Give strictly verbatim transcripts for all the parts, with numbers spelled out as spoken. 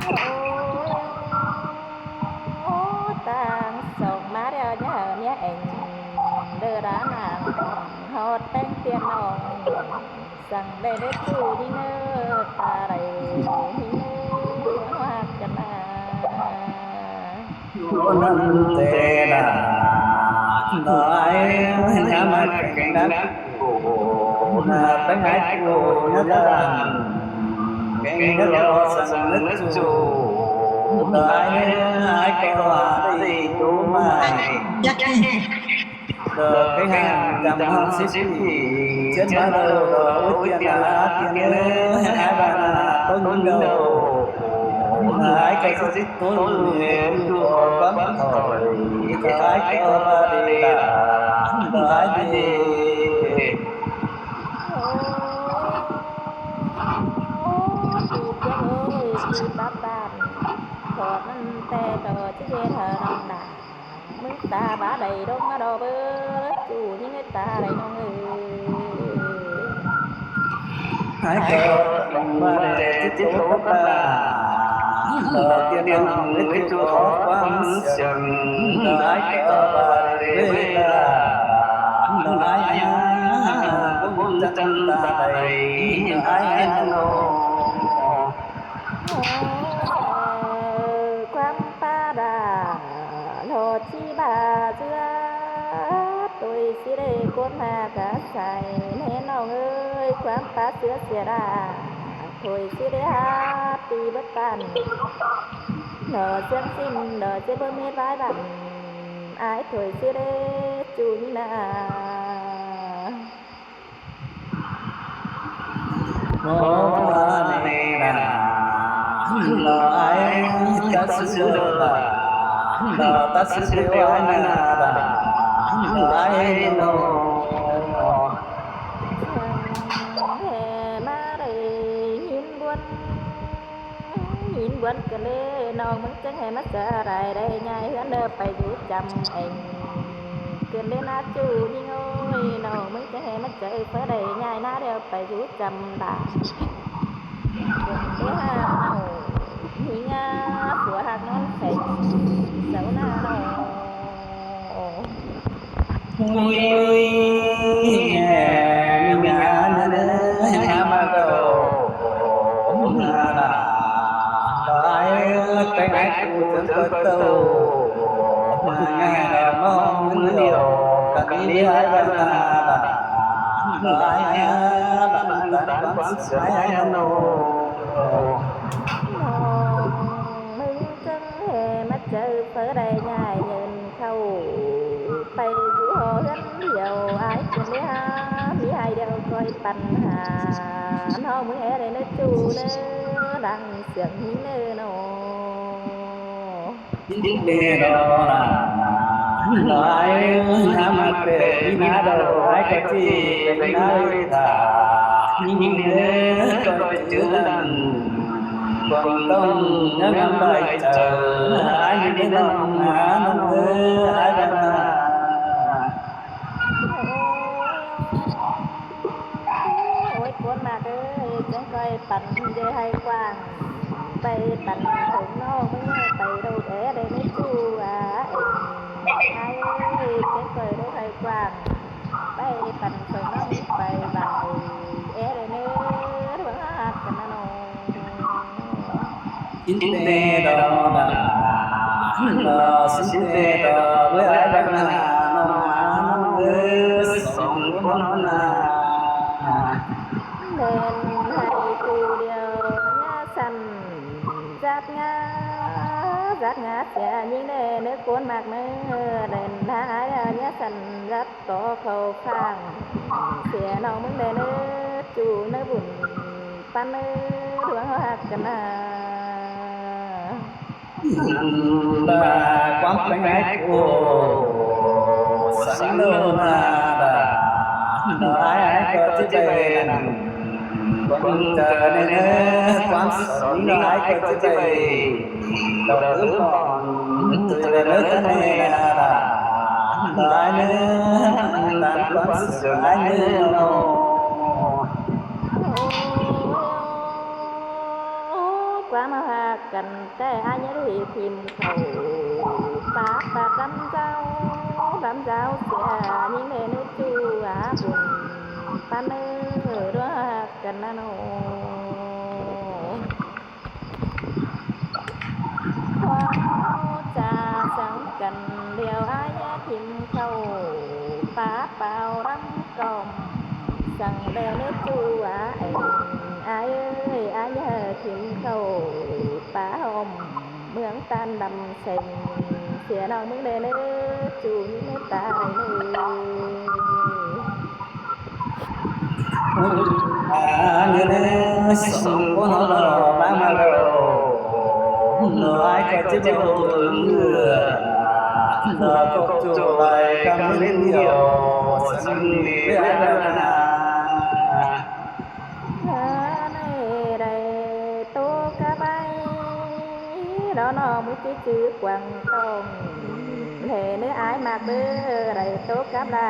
Ôi, ôi, tang sông má đeo nhớ mía ếng, đơ đá nang, hót téng tiên nông, săng đê đê chu đi nơ, ta đê đi nơ, hoa cà na. Năn tê đà, đói, nhắm mắt kính đắc, nà bánh ái cô nhớ đà, kính nhớ lo săng nứt chu, đói, ái cô đi tú mai. Đờ cái hàng trăm hăng xíp, chết má đâu, đờ út tiên là tiên ơi, ái bà nà, tôi ngưng đầu. Ái cái xíp tôi ngưng, tôi bấm thổi, cái cái bà đi là, bà đi. Ôi, ôi, ôi, ôi, ôi, bắp bắp. Thọ năn tê thọ chứ dê thờ nông đà. Mưng ta bá đầy đông má đo bơ, chu những người ta đầy nông ơi. Ái cờ đồng ba để tiếp tục bắp bà. Thọ tiên nông với chu có quang sừng. Ái cờ ba để với ta. Ái nhá, cũng chân ta đầy. Ái nhá, nông. Ơ, quang pa đà, lo chi bà dưa, tôi xí đê cốt mà cá xài, nên nông ơi, quang pa xưa xưa đà, tôi xí đê hát, ti bất tàn. Nó sướng xin, nó sẽ bơm hết vái vặn, ai tôi xí đê, chú nhi nà. Mô ma ni đà, lo ai, ta sư đô đà, lo ta sư đô ai na đà, lo ai nô. Hê ma rê hin buôn, hin buôn kơ lê, nông mưng chăng hê ma sa rai đê nhai hươn đơ pay dú chăm eng. Kưn đê na chu đi ngôi, nông mưng chăng hê ma chơ phơ đê nhai na đeo pay dú chăm đà. Kưn đê ha nô, hi nga phua hạc nón phêng, sâu na nô. Ui, ui, ngà nơ, ngà ma gâu, ngà nà, lai, têng ai cu chớng cơ tâu, ngà nà mong mưng liu, kăn đi ai băn nà, lai, ngà, băn tán băn sứ ai nô. Mưng chăng hê ma chơ phơ đê nhai nhơn khâu, pay dú hô hươn liu ai kưn đê ha, mi hai đeo coi păn ha, nô mưng hê đê nơ chu nơ, đăng siêng hí nơ nô. Chính đê đó là nói ngắm mặt về đi ná đầu ai có chi về ná lụy thả. Nhưng nếu coi chữ đằng còn tông ngắm ngắm đòi chờ ai như thế nông ngã nông ư ai đằng là. Ôi, cuốn mạc ơi, chén coi pắn dê hay quảng. Pay pắn sống nó mới nhớ pay đâu é đây mới chu à. Ai ơi, chén coi đâu hay quảng. Pay pắn sống nó mới pay vào é đây nữa. Đúng hát cái nó. Chính đê đó là, là chính đê đó với ai đang là nó mà nó ư sống của nó là. Nên hãy cu điều nhá săn giáp ngã, giáp ngã sẽ những đê nước cuốn mạc nữa. Nên hãy nhá săn giáp có khẩu phang sẽ nó mưng đê nước chu nước bùn. Păn ư, đuống hạc cân à. Bà quán bánh ái cô, sẵn đâu mà bà, bà ai ai có chứ bày nặng. Quán cờ nên ư, quán sống đâu ai có chứ bày. Đầu ư còn, từ đây ư thân này là bà, bà ai ư, tán quán sống ai ư nô. ꞌquám ꞌhặc căn ꞌtẹ ái ꞌnhá ꞌhế thím khảu pák pák ꞌlắm dáo, ꞌlắm dáo sia ꞌnhính ꞌlé ꞌnớ ꞌchu á bun ꞌpắn ꞌnớ ꞌlúa ꞌhặc căn ꞌnặn ꞌnớ. Khót ꞌchạ săng căn điêu ái ꞌnhá thím khảu pák páo ꞌlắm cỏm săng ꞌlé ꞌnớ ꞌchu á eng. Ái ơi, ái ꞌnhá thím khảu pák ꞌhôm ꞌmướng ꞌTan Đăm seng sia ꞌnọng ꞌmướng ꞌlé ꞌnớ ꞌchu ꞌnhính ꞌnớ ta đảy ꞌnớ. Ái ꞌnhá song ꞌcốn ꞌháu ꞌlọ ꞌmá ꞌmá ꞌlọ, ꞌlọ ái ꞌcọ ꞌchí ꞌchí ꞌlọ ꞌlứa, ꞌlọ cốc ꞌchu lai căm ꞌliến điêu săng đi ꞌviạk ꞌnặn ꞌnạ. Hơ ꞌnị đảy ꞌtố cắp ái, ꞌló ꞌnọng ꞌmướng ꞌchí chứ quảng tong ꞌlé ꞌnớ ái ꞌmặc ꞌlứa đảy ꞌtố cắp ꞌlạ.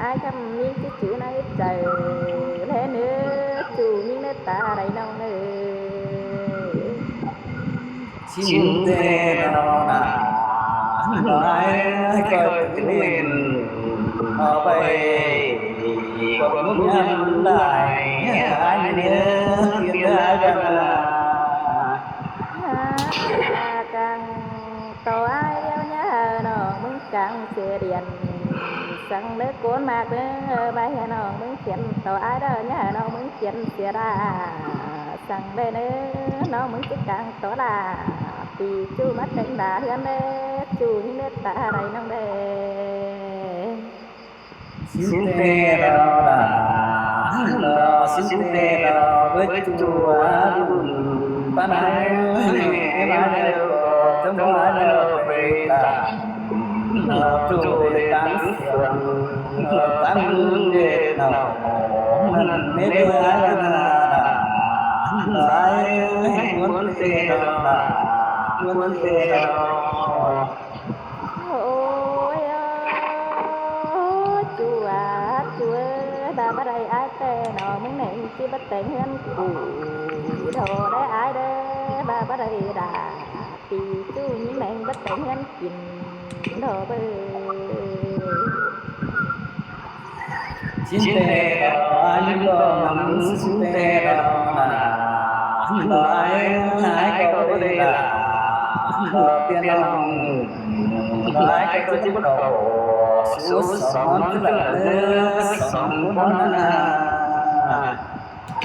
Ái ꞌchí ꞌmí ꞌchí chứ ꞌnhính chaư ꞌlé ꞌnớ ꞌchu ꞌnhính ꞌnớ ta đảy ꞌnọng ꞌnớ. ꞌChím ꞌtẹ ꞌnọng ꞌnạ, ái ꞌcọ ꞌchí mên au ꞌvạy ꞌquám ꞌmướng ꞌnhá đảy ái ꞌnớ, ꞌtiến ái ꞌnớ. Hák cang tó ái điêu ꞌnhá hảư ꞌnọng ꞌmướng cang sia điên săng ꞌnớ ꞌcốn ꞌmặc ꞌnớ, ꞌvạy hảư ꞌnọng ꞌmướng khiến tó ái đaư ꞌnhá hảư ꞌnọng ꞌmướng khiến sia đa săng ꞌlé ꞌnớ, ꞌnọng ꞌmướng ꞌchí cang tó đa pi ꞌchu ꞌmá têng đa ꞌhướn ꞌlé ꞌchu ꞌnhính ꞌnớ ta đảy ꞌnọng đé. ꞌChím ꞌtẹ ꞌnọng ꞌnạ, ꞌló ꞌchím ꞌtẹ ꞌnọng báu ꞌchu á bun ꞌpắn ái, ꞌmá ꞌnớ ꞌcọ tốm ái ꞌnớ pay ꞌtan, ꞌló ꞌchu đảy ꞌtáng siêng, ꞌló ꞌtáng ꞌdệt ꞌnọng ꞌnặn ꞌmí ꞌviạk ꞌnặn ꞌnạ. Ái ꞌcốn ꞌtẹ ꞌnọng ꞌnạ, ꞌcốn ꞌtẹ ꞌnọng. Ôi ơ, ꞌchu á, ꞌchu ơi, ba báu đảy ái ꞌtẹ ꞌnọng ꞌmướng ꞌnhính ꞌchí báu têng ꞌhướn ꞌcụ. Đảy ái đé, ba báu đảy đa pi ꞌchu ꞌnhính ꞌnhính báu têng ꞌhướn kin. Đảy báu. ꞌChím ꞌtẹ ꞌnọng ái ꞌlịn ꞌló ngắm ꞌchím ꞌtẹ ꞌnọng ꞌnạ. Ái ái ꞌcọ báu đảy đa, ꞌló ꞌtiến ꞌnọng, ái ꞌcọ ꞌchí báu khảu sú song ꞌmón ꞌchí lả ꞌnớ song ꞌcốn ꞌnặn ꞌnạ.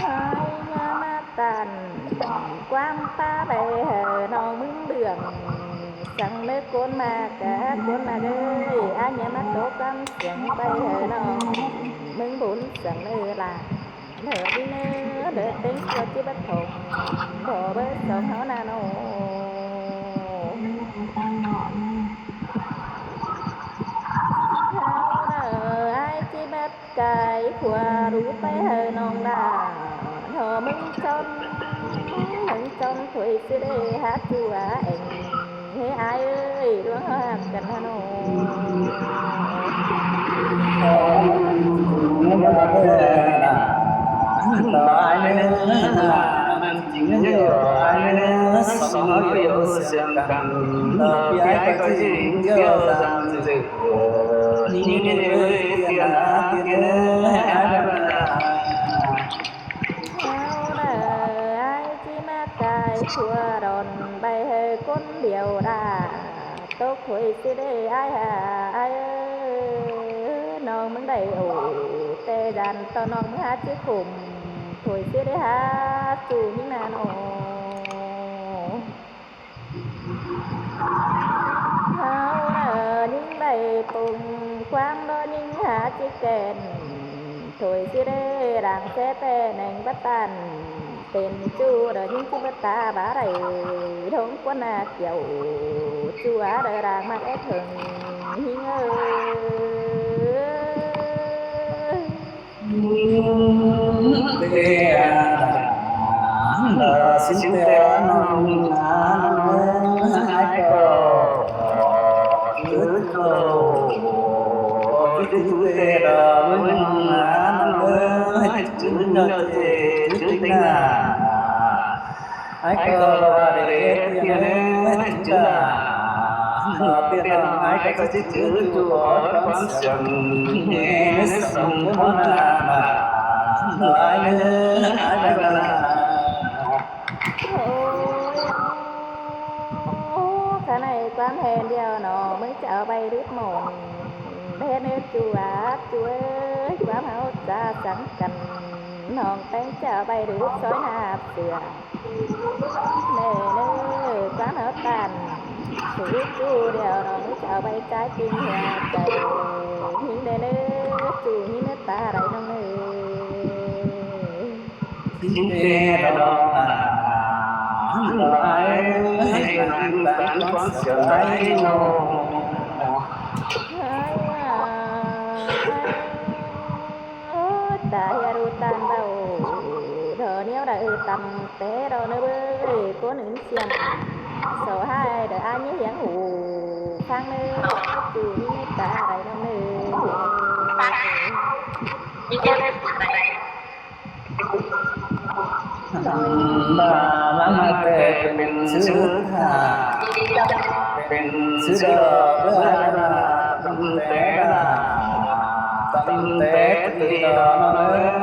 Ái ꞌnhá ꞌmá ꞌTan ꞌquám ꞌpá ꞌvạy hảư ꞌnọng ꞌmướng ꞌlươn săng ꞌnớ ꞌcốn ꞌmặc cá, ꞌcốn ꞌmặc ơi, ái ꞌnhá ꞌmá ꞌtố ꞌquám siêng ꞌvạy hảư ꞌnọng ꞌmướng bún săng ꞌnớ lả. Đảy ꞌnhính ꞌnớ, đảy têng ꞌchua ꞌchí báu thong, đảy báu song ꞌháu ꞌnặn ꞌnớ. ꞌHáu ꞌnớ ái ꞌchí báu cai khua đu ꞌpay hảư ꞌnọng đa. Đảy ꞌmướng ꞌchón, ꞌmướng ꞌchón thôi ꞌsứ đé hák ꞌchu á eng. Hế ái ơi, ꞌlúa ꞌhặc căn ꞌnặn ꞌnớ. Ái ꞌnớ, ꞌnặn chính ꞌnhính ꞌnớ, ái ꞌnớ, song ꞌnhính ꞌnớ, siêng căn, ꞌpi ái ꞌcọ ꞌchí ꞌchí dăm dư. ꞌNhính ꞌnớ, ꞌtiến ꞌnớ, ꞌtiến ꞌnớ, ái ꞌnớ. ꞌHáu ꞌnớ ái ꞌchí ꞌmá cai khua đon ꞌvạy hảư ꞌcốn điêu đa. Tốc thôi ꞌsứ đé ái hả, ái ơi, ꞌnọng ꞌmướng đảy ổ ꞌtẹ dan ꞌto ꞌnọng ꞌmướng hák ꞌchí khủm thôi ꞌsứ đé hák ꞌchu ꞌnhính ꞌnặn ꞌnớ. ꞌHáu ꞌnớ ꞌnhính đảy pông ꞌquám ꞌló ꞌnhính hák ꞌchí kẻn thôi ꞌsứ đé đang ꞌsé ꞌtẹ ꞌneng báu ꞌtan pên ꞌchu đảy ꞌnhính ꞌchí báu ta bá đảy ꞌlống ꞌquán ꞌna kiẻo ꞌchu á đảy đang ꞌmặc é thơng ꞌnhính ơi. ꞋTẹ ꞌnọng ꞌnạ, ꞌló ꞌsím ꞌtẹ ꞌnọng ꞌnạ, ꞌnọng ꞌnớ ái ꞌcọ ứt ꞌcọ ứt ꞌtẹ ꞌnọng ꞌnạ, ꞌnọng ꞌnớ ứt ꞌnọng ꞌtẹ ứt ꞌnạ. Ái ꞌcọ ꞌva đảy ꞌdệt ꞌviạk ꞌnị ꞌchư đaư, ꞌlẹo ꞌpi ꞌnọng ái ꞌcọ ꞌchí ꞌchư ꞌchu ók ꞌquám siam ꞌnị song ꞌcốn nả, ái ꞌnị, ái ꞌcọ nả. Ôi, ꞌkhạy ꞌquám ꞌhên điêu ꞌnọ, ꞌmứng chảu ꞌvạy đứt mông, ꞌhên ꞌnị ꞌchu ꞌva, ꞌchu ơi, ꞌquám ꞌháu ꞌchạ sắng căn, ꞌnọng ꞌpéng chảu ꞌvạy đứt sói ꞌnạp sửa. ꞌNị ꞌnị, ꞌquám ꞌháu ꞌtan, sủ ꞌchu điêu ꞌnọ, ꞌmứng chảu ꞌvạy ꞌchái kin hua chaư, ꞌhính ꞌnị ꞌnị, ꞌchu ꞌhính ꞌnị ta đảy ꞌnọng ꞌnị. Chính ꞌtẹ đó là ái, ái, ái, ái, ái, ái, ái, ꞌnị. Ôi, ta ꞌhiạk ꞌlụk ꞌtan báu, ꞌlẹo ꞌnéo đaư tăm té ꞌlẹo ꞌnị ꞌvới, ꞌcốn ứn xiêm. Sau ꞌhại đaư ꞌa ꞌnhí hiếng hủ, ꞌphắng ꞌnị, ꞌchu ꞌnhí ta đảy ꞌnọng ꞌnị. Ba, ba, ba, pên ꞌsứ thả, pên ꞌsứ đỏ, bơ, ba, ba, tăm té, ba, tăm té, tăm té, tăm té,